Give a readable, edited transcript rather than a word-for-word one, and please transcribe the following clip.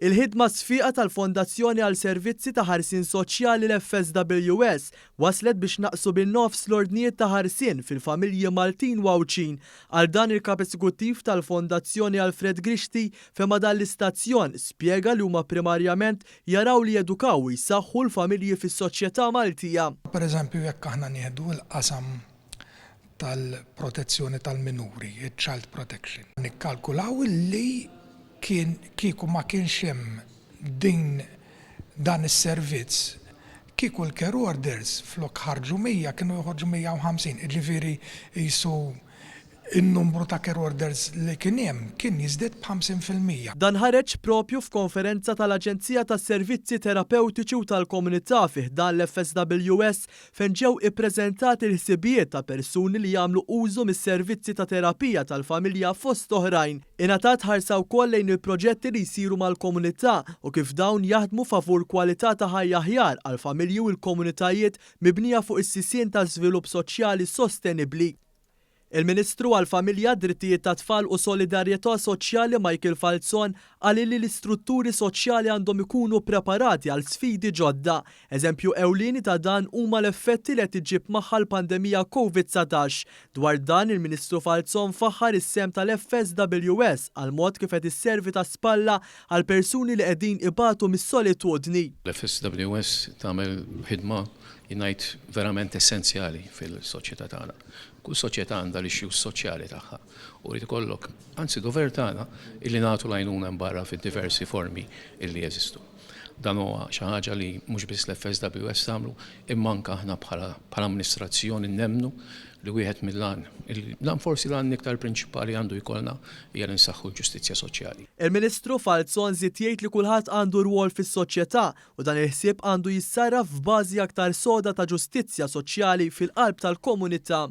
Il-ħidma sfiqa tal-Fondazzjoni għal Servizzi ta' Ħarsien Soċjali l-FSWS wasslet biex naqsu bin-nofs l-ordnijiet ta' ħarsien fil-familji Maltin u Għawdxin. Għal dan il-Kap Esekuttiv tal-Fondazzjoni Alfred Grixti fejn ma' dan l-istazzjon spjega li huma primarjament jaraw li jedukaw u jsaħħu l-familji fis-soċjetà Maltija. Per eżempju jekk aħna nieħdu l-qasam tal-protezzjoni tal-minuri, iċ-child protection. Nikkalkulaw li kien kieku ma kienx hemm din dan is-servizz, kieku l-care orders flok ħarġu 100 kienu joħorġu 150, jiġifieri qisu n-numru ta' care orders li kien hemm kien jiżdied b'50%. Dan ħareġ proprju f'konferenza tal-Aġenzija tas-Servizzi Terapewtiċi u tal-Komunità fi ħdan l-FSWS fejn ġew ippreżentati l-ħsibijiet ta' persuni li jagħmlu użu mis-servizzi ta' terapija tal-familja fost oħrajn. Ingħatat ħarsa wkoll lejn il-proġetti li jsiru mal-komunità u kif dawn jaħdmu favur kwalità ta' ħajja aħjar għall-familji u l-komunitajiet mibnija fuq is-sisien ta' żvilupp soċjali sostenibbli. Il-Ministru għall-Familja, Drittijiet tat-Tfal u Solidarjetà Soċjali Michael Falzon qal illi l-istrutturi soċjali għandhom ikunu ppreparati għal sfidi ġodda. Eżempju ewlieni ta' dan huma l-effetti li qed iġġib magħha l-pandemija Covid 19. Dwar dan, il-Ministru Falzon faħħar is-sehem tal-FSWS għall-mod kif qed isservi ta' spalla għal persuni li qegħdin ibatu mis-solitudni. L-FSWS tagħmel ħidma jien ngħid verament essenzjali fil-soċjetà tagħna. Kull soċjetà għandha l-issues soċjali tagħha u jrid ikollok, anzi dover tagħna illi nagħtu l-għajnuna hemm barra fid-diversi formi illi jeżistu. Dan huwa xi ħaġa li mhux biss l-FSWS tagħmlu imma anke aħna bħala bħala amministrazzjoni nemmnu li wieħed mill-għan, l-għan forsi l-għan iktar prinċipali għandu jkollna hija li nsaħħu l-ġustizzja soċjali. Il-Ministru Falzon żied jgħid li kulħadd għandu rwol fis-soċjetà u dan il-ħsieb għandu jissarraf f'bażi aktar soda ta' ġustizzja soċjali fil-qalb tal-komunità.